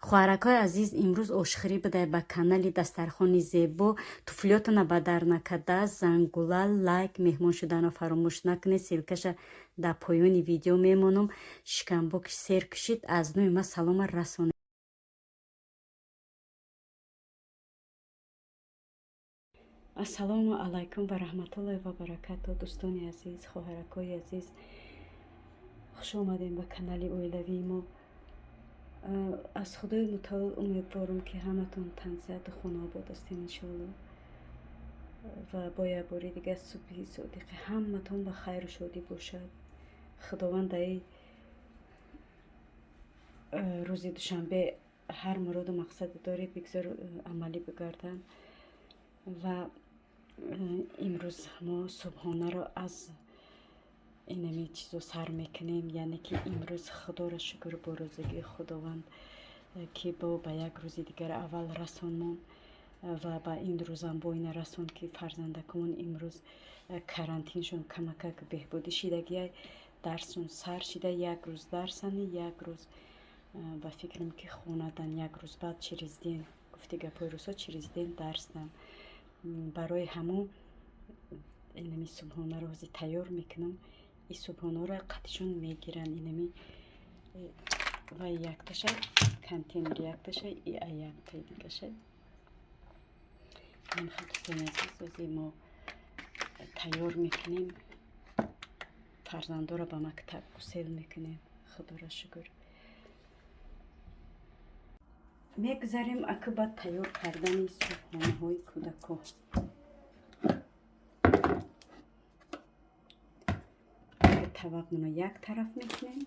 Хоҳаракҳои азиз, имрӯз ошхӯрӣ будай ба канали Дастархони зебо. Туфлиётона ба дар накарда, зангула, лайк, меҳмон шуданро фаромӯш накунед. Ссылкаша дар поёни видео мемонам. Шикамбо ки сер кушид, аз нӯи ма салома расонед. Ассалому алайкум ва раҳматуллоҳи ва баракату. Дӯстони азиз, хоҳаракҳои азиз, хуш омадем ба канали оилавии мо. Аз Худои мутаол умедворам, ки ҳаматон тансиҳату хонаобод ҳастем, иншоалло. Ва бо як бори дигар субҳи содиқи ҳаматон ба хайру шодӣ бошад. Худованд даи рӯзи душанбе ҳар муроду мақсаде доред, бигзор амалӣ бигарданд. Ва имрӯз мо субҳонаро аз инами чизо сар мекунем, яъне ки имрӯз Худоро шукр бо розигии Худованд, ки бо ба як рӯзи дигар аввал расонмон ва ба ин рӯзам бо ина расон, ки фарзандакомон имрӯз карантиншон камакак беҳбудӣ шидагиай, дарсшон сар шида, як рӯз дарсани, як рӯз ба фикрам ки хонадан, як рӯз баъд через день, гуфти гапҳои рӯзҳо, через день дарсдан. Барои ҳамон инами субҳонаро ҳозир тайёр мекунам. И субҳонаро қатишон мегиранд, инами ва якташа контейнер, якташа и яктаи дигаша. Хел, дӯстони азиз, ҳозир мо тайёр мекунем, фарзандоро ба мактаб гусел мекунем. Худоро шукр. Мегузарем ака ба тайёр кардани субҳонаҳои кӯдако. Тавақмоно як тараф мекунем.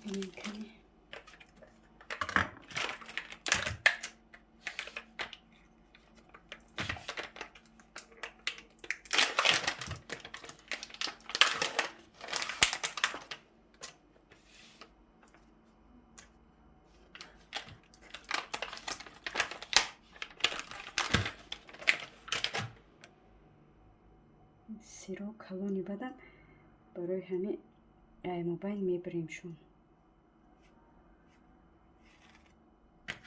Бинем, сиро калони бадан, барои ҳамин аймобайн мебиремшон.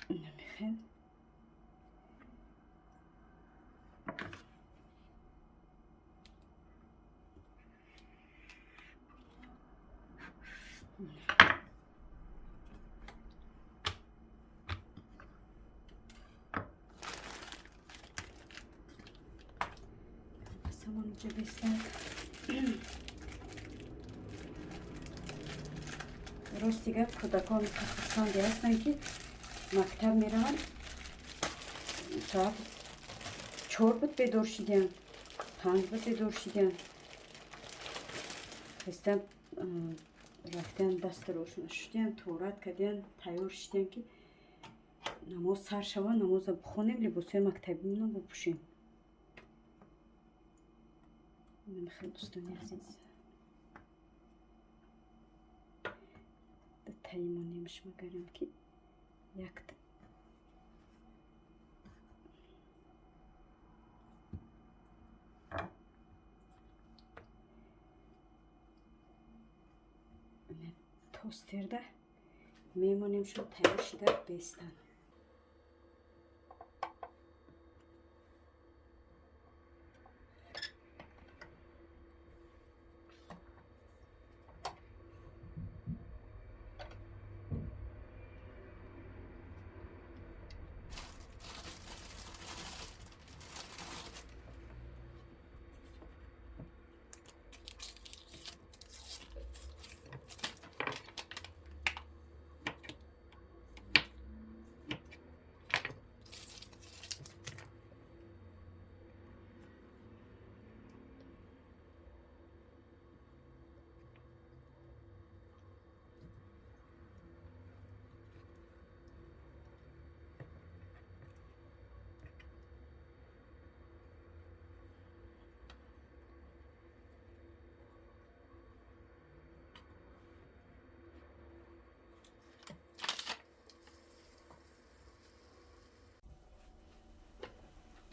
Намехел. Салонҷа бистад. Рости гап, кӯдакон хурсанде ҳастанд, ки мактаб мераванд. Соат 4 буд бедор шидиянд, 5 буд бедор шидиянд, хестан рафтиян, дастарошона шудиян, торат кардиян, тайёр шидиян, ки намоз сар шава, намоза бихонем, либосҳои мактабимона бупӯшем. Хел, дӯстони азиз, таимонемш, магарам ки якта тостерда мемонем, шуд тайёр шида бестан.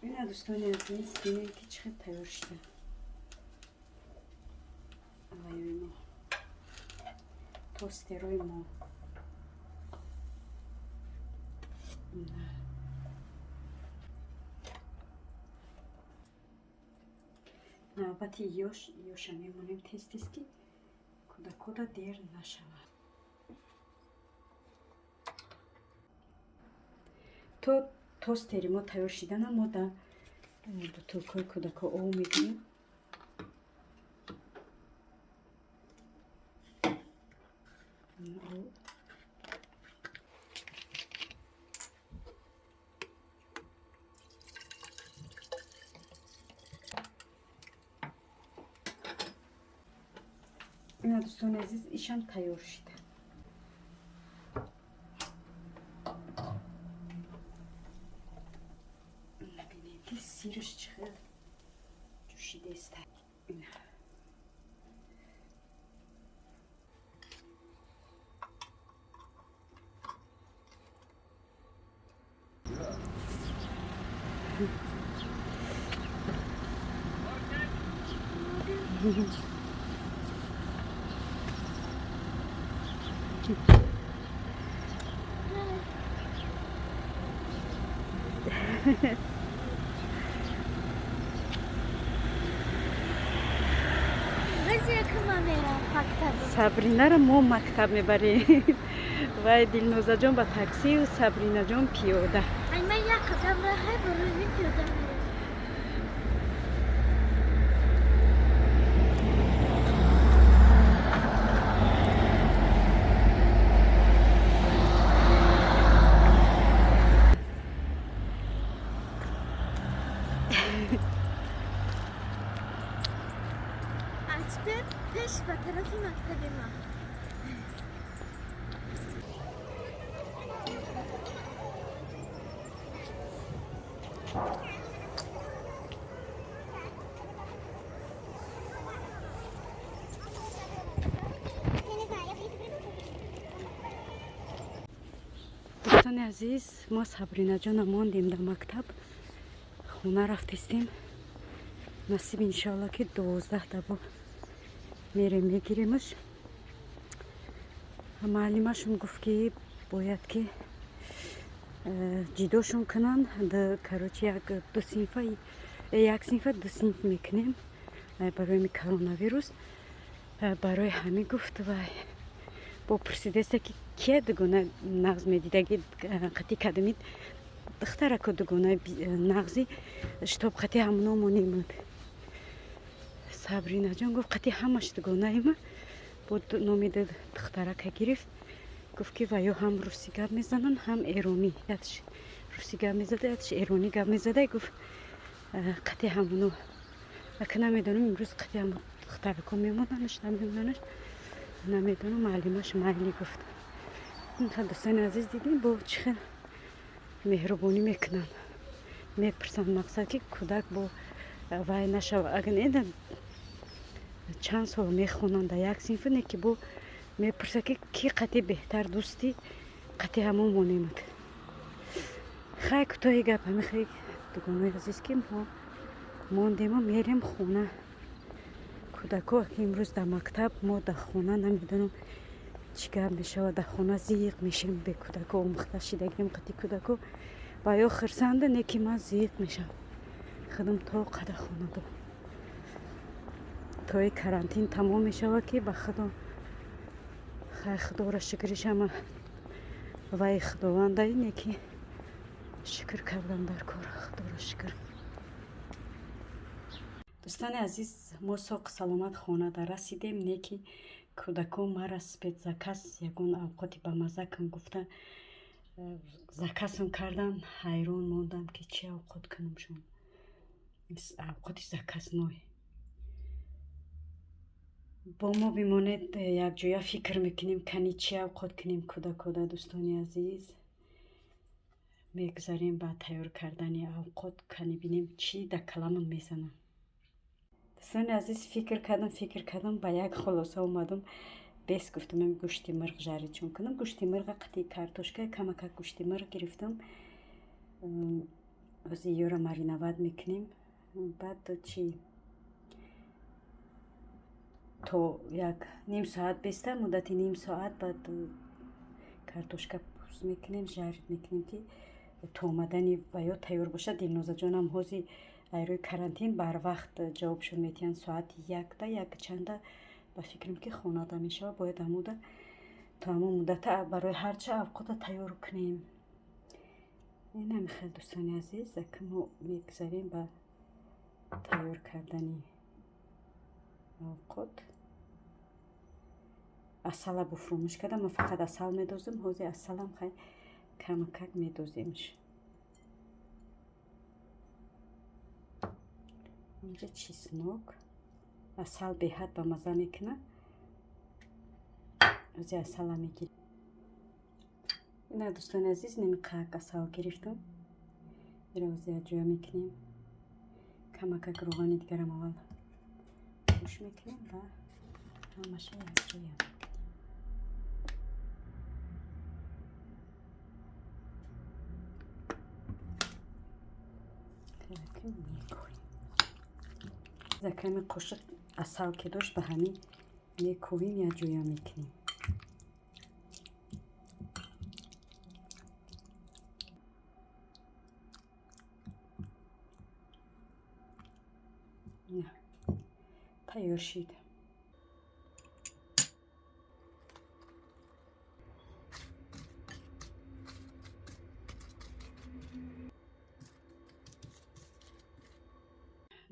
Ина, дӯстони азиз, бинед, ки чӣ хел тайёр шуда ваёи мо, тостерои мо. Ина. Навбати ёш ёша мемонем тез тез, ки кӯдакода дер нашавад. То тостери мо тайёр шидана, мо да бутылкаи кӯдако об мегирем. Об. Ина, дӯстони азиз, ишам тайёр шида. Бинед, ки сираш чӣ хел ҷӯшидеста. Ина. Сабринаро мо мактаб мебарем. Вай Дилнозаҷон ба таксию Сабринаҷон пиёда. Ман як қадам раҳай барои пиёда мерам. А теперь пеш, ба тарафи мактаби ма. Дӯстони азиз, мо Сабринаҷона мондем дар мактаб, хона рафтистем. Насиб, иншоалло, ки 12 даба мерем, мегиремаш. Муаллимашон гуфт, ки бояд ки ҷидошон кунанд. Короче, як ду синфа, як синфа ду синф мекунем барои коронавирус. Барои ҳамин гуфт, вай бо пурсидеста, ки кия дугона нағз медидаги, қати кадамид духтарако дугона нағзи, чтоб қати ҳамоно монем. Сабринаҷон гуфт, қати ҳамаш дугонаима. Бо номи духтарака гирифт, гуфт, ки ваё ҳам русӣ гап мезананд, ҳам эронӣ. Ятш русӣ гап мезада, ятш эронӣ гап мезада. Гуфт, қати ҳамоно. Ака, намедонам, имрӯз қати ҳамо духтарако мемонанаш, намемонанаш, намедонам. Муаллимаш майли гуфт. Дӯстони азиз, дидем, бо чӣ хел меҳрубонӣ мекунанд, мепурсанд, мақсад, ки кӯдак бо вай нашава. Агар не, чанд сол мехонанд дар як синф, не ки бо мепурсад, ки ки қати беҳтар дӯстӣ, қати ҳамон монемад. Хай, кӯтоҳи гап ҳамихел, дугонои азиз, ки мо мондему мерем хона. Кӯдако имрӯз дар мактаб, мо дар хона. Намедонам, чӣ гап мешавад дар хона, зиқ мешем бе кӯдако. Омӯхта шидагим қати кӯдако. Ва ё хирсанда, не ки ман зиқ мешам худам то қада хона до тои карантин тамом мешавад, ки ба худо. Хай, худоро шукриш, ҳама вай худованда, ине ки шукр кардам дар кор, худоро шукр. Дӯстони азиз, мо соқ саломат хонада расидем, не ки кӯдакон мара спецзаказ, ягон авқоти бамазза кун гуфта, заказам кардан. Ҳайрон мондам, ки чӣ авқот кунамшон, авқоти заказной. Бо мо бимонед, якҷоя фикр мекунем, кани чӣ авқот кунем кӯдакода. Дӯстони азиз, мегузарем ба тайёр кардани авқот, кани бинем, чӣ дар каламон мезанам. Дӯстони азиз, фикр кардам, фикр кардам, ба як хулоса омадам. Бес гуфтам, гӯшти мирғ жаричон кунам. Гӯшти мирға қати картошка, камакак гӯшти мирғ гирифтам. Ҳозир ёро мариновать мекунем. Баъд чӣ, то як ним соат беста, муддати ним соат баъд картошка пӯст мекунем, жарить мекунем, ки то омадани ва ё тайёр бошад. Дилнозаҷонам ҳозир айрӯи карантин барвақт ҷавобшон метиҳанд, соати якда, як чанда ба фикрам, ки хонада мешавад. Бояд ҳамуда то ҳамон муддата барои ҳарча авқота тайёр кунем. Инами хел, дӯстони азиз, ака мо мегузарем ба тайёр кардани авқот. Асала буфурӯмӯш кардам, ман фақат асал медозам. Ҳозир асалам хай камакак медоземш. Инҷа чеснок, асал беҳад ба маза мекунад. Ҳозир асала мегирем. Ина, дӯстони азиз, ними қак асал гирифтам. Иро ҳозир ҷоя мекунем. Камакак равғани дигарам аввал пӯш мекунем ва ҳамаша якҷоя. Мекӯем. Каме қошиқ асал ки дошт, ба ҳамин мекӯвем, якҷоя мекунем. Тайёр шид.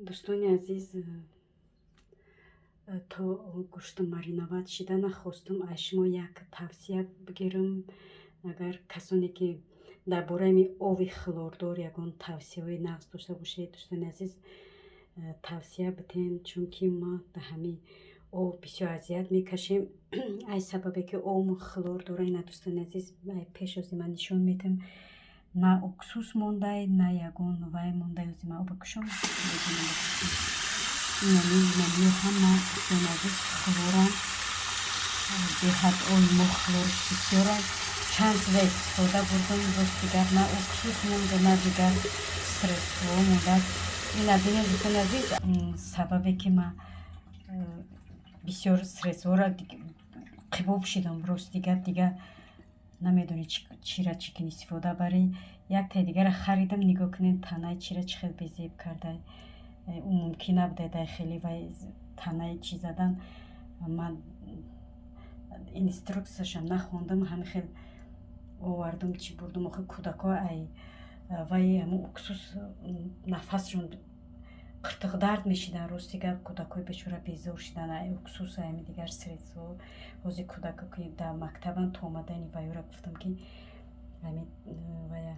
Дӯстони азиз, то гӯшту мариновать шида нахостум аз шумо як тавсия бигирам. Агар касоне ки дар бораи ови хлордор ягон тавсияҳои нағз дошта бошед, дӯстони азиз, тавсия бидиҳем, чунки мо дар ҳамин об бисёр азият мекашем, ай сабабе ки обмон хлор дора. Ина, дӯстони азиз, пеш ози ман нишон медиҳам, на уксус мондай, на ягон вай мондай. Ози ман оба кушом. Инами ҳама, дӯстони азиз, хлорам. Беҳад ои мо хлорш бисёрам. Чанд чиза истифода бурдам, рости гап, на уксус монда, на дигар средство монда. Ина бинед, дӯстони азиз, сабабе ки ман бисёр средство ро қибоб шидам, рости гап, дига намедонӣ чира чӣ кин истифода барӣ. Яктаи дигара харидам, нигоҳ кунед, танаи чира чӣ хел безеб карда. Ӯ мумкин набуда дар хеле вай танаи чӣ задан. Ман инструксияшам нахондам, ҳамин хел овардум, чӣ бурдум. Охи кӯдакҳо ай вай ҳамун уксус нафасшон қиртиқдард мешидан. Рости гап, кӯдакҳои бечора безор шидан ай уксус, ами дигар средство. Ҳозир кӯдако ки дар мактабанд, то омадани вайёра гуфтам, ки ами вая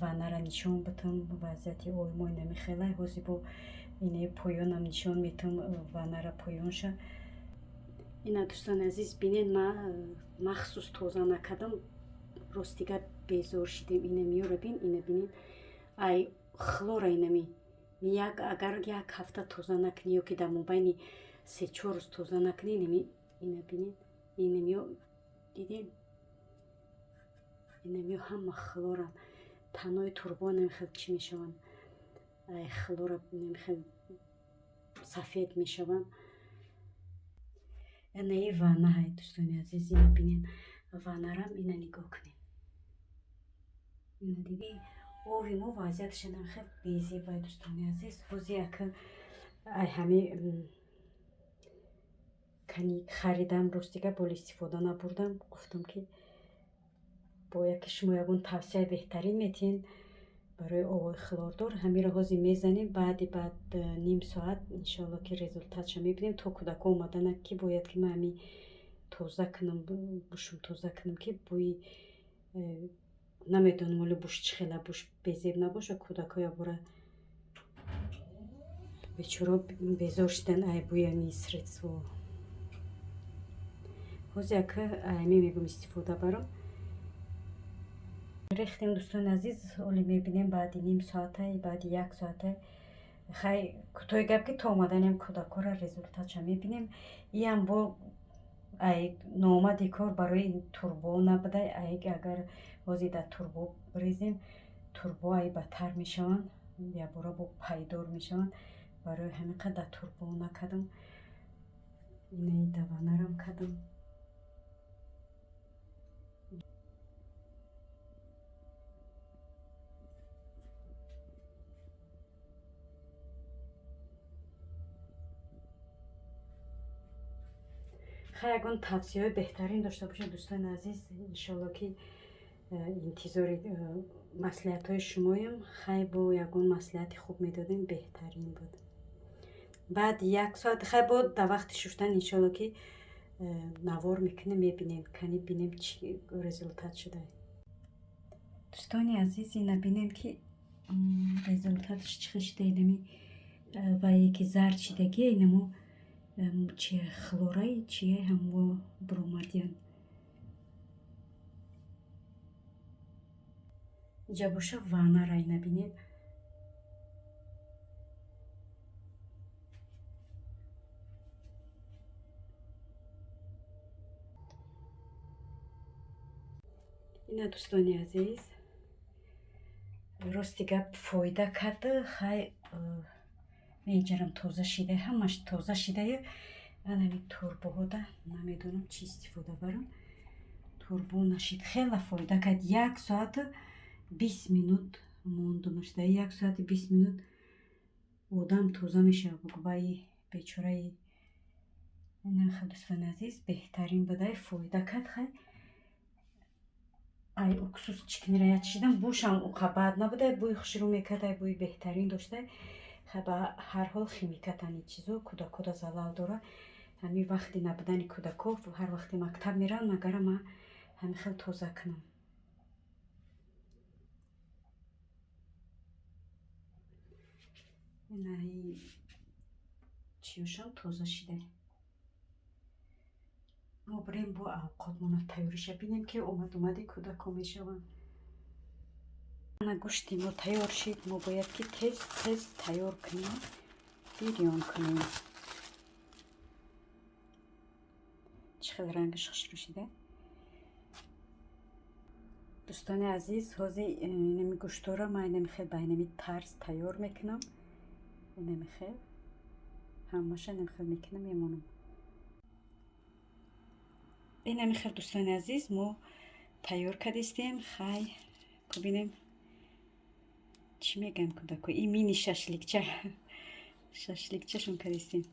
ваннара нишон битам, вазъияти ои намихелай. Ҳозир бо ине поёнам нишон метам ваннара, поёнша. Ина, дӯстони азиз, бинед, ман махсус тоза накардам. Рости гап, безор шидем. Ина миёра бин, ина бинед, ай хлора. Инами як агар як ҳафта тоза накунӣ ё ки дар мобайни 3-4 рӯз тоза накунӣ, инами, ина бинед, инамиё дидем, инамиё ҳама хлорам. Танои турбо намихел чӣ мешаванд, ай хлора намихел сафед мешаванд. Инаи ванна ҳай, дӯстони азиз, ина бинед, ваннарам ина нигоҳ кунед. Ина диди, ови мо вазъияташа намихел безебай, дӯстони азиз. Ҳозир яка ай ҳами кани харидам, рости гап, боли истифода набурдам. Гуфтам, ки бояд ки шумо ягон тавсияи беҳтарин метиҳед барои овои хлордор. Ҳамиро ҳозир мезанем, баъд ним соат иншоалло ки результат ша мебинем. То кӯдакҳо омадана ки бояд ки ман ҳами тоза кунам, бушум тоза кунам, ки бӯи намедонам, оле буш чӣ хела, буш безеб набошад. Кӯдакҳо ябора бечоро безор шидан ай бӯи ами средство. Ҳозир яка ами мегӯм истифода барам. Рехтем, дӯстони азиз, оле мебинем баъди ним соатай, баъди як соатай. Хай, кӯтоҳи гап, ки то омаданем кӯдакҳоро результат ша мебинем. Иам бо ай ноомади кор барои турбо набудай. Ай агар ҳозир дар турбо резем. Турбоай бадтар мешаванд, якбора бо пайдор мешаванд. Барои ҳамин қадр дар турбо накардам. Инаи даванарам кардам. Хай, ягон тавсияҳои беҳтарин дошта бошед, дӯстони азиз, иншолло ки интизори маслиҳатҳои шумоем. Хай, бо ягон маслиҳати хуб медодем, беҳтарин буд. Баъд як соат, хай, бо дар вақти шуштан, иншолло ки навор мекунем, мебинем, кани бинем, чӣ результат шуда. Дӯстони азиз, ина бинем, ки результаташ чӣ хел шуда. Инами вае ки зард шидагия, инамо чи хлораи чие, ҳамво буромадиян. Иҷа боша ваннара ина бинед. Ина, дӯстони азиз, рости гап, фоида кард. Хай, меҷарам, тоза шида, ҳамаш тоза шидаю. Анами турбоҳода намедонам чӣ истифода барам, турбо нашид. Хела фоида кард. 1 соату 20 минут мондумаш. Дар 1 соати 20 минут одам тоза мешавад, бугбаи бечораи. Ина, дӯстони азиз, беҳтарин будай, фоида кард. Хай, ай уксус чикнира ячишидам, бӯшам уқа бад набудай, бӯи хушрӯ мекардай, бӯи беҳтарин доштай. Хай, ба ҳар ҳол, химикатани чизо кӯдакода залал дора. Ҳамин вақти набудани кӯдако, ҳар вақте мактаб мераванд, магара ман ҳамин хел тоза кунам. Инаи чиёшам тоза шида. Мо бирем, бо авқотмона тайёриша бинем, ки омад-омади кӯдако мешаванд. Ана, гӯшти мо тайёр шид. Мо бояд ки тез тез тайёр кунем, бирён кунем. Чӣ хел рангаш хушрӯ шида, дӯстони азиз. Ҳозир инами гӯштора ман инами хел ба инами тарз тайёр мекунам. Инами хел ҳамаша инами хел мекунам, мемонам. Инами хел, дӯстони азиз, мо тайёр кардистем. Хай, бубинем, чӣ мегӯям кӯдако. И мини шашликча, шашликчашон кардистем.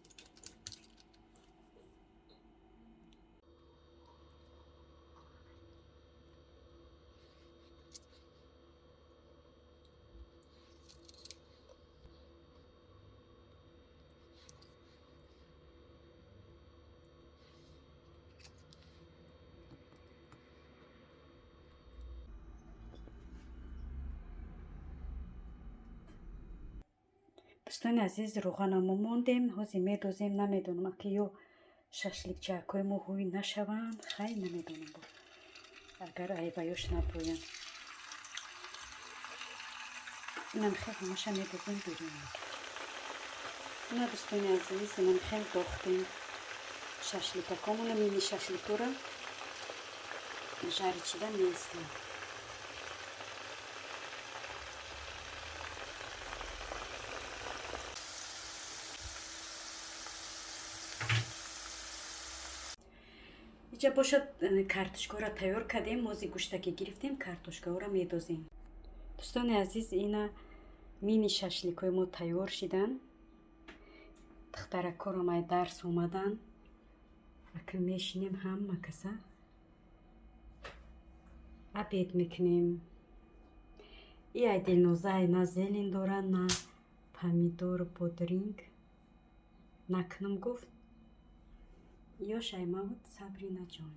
Дӯстони азиз, рӯғана мо мондем, ҳозир медозем. Намедонам, ки ё шашликчаакҳои мо ҳуй нашаванд. Хай, намедонам, бо агар айбаёш набоянд. Инам хел ҳамаша медозем, берун мекунем. Ина, дӯстони азиз, инам хел дохтем шашликакомона, мини шашликора жаричида меистем. Иҷа бошад, картошкаро тайёр кардем. Мози гӯштаке гирифтем, картошкаҳоро медозем. Дӯстони азиз, ина мини шашликҳои мо тайёр шиданд. Духтаракҳоро май дарс омаданд, акн мешинем, ҳама каса обед мекунем. И ай Дилноза на зелень дора, на помидор, бодринг накунам гуфт. Ё Шаймавуд, Сабринаҷон.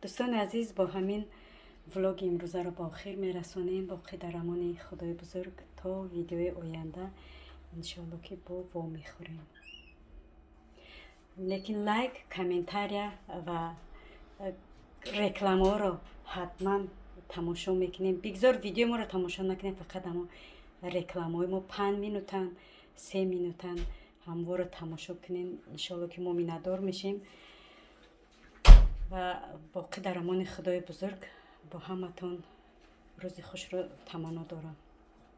Дӯстони азиз, бо ҳамин влоги имрӯзаро ба охир мерасонем. Боқӣ дар амони Худои бузург то видеои оянда. Иншоалло, ки бо вомехӯрем. Лекин лайк, комментария ва рекламаҳоро ҳатман тамошо мекунем. Бигзор видеои моро тамошо накунем, фақат ҳамо рекламаҳои мо 5 минутан, 3 минутан, ҳамворо тамошо кунем. Иншоалло, ки мо миннатдор мешем. Ва боқӣ дар амони Худои бузург. Бо ҳаматон рӯзи хушро таманно дорам.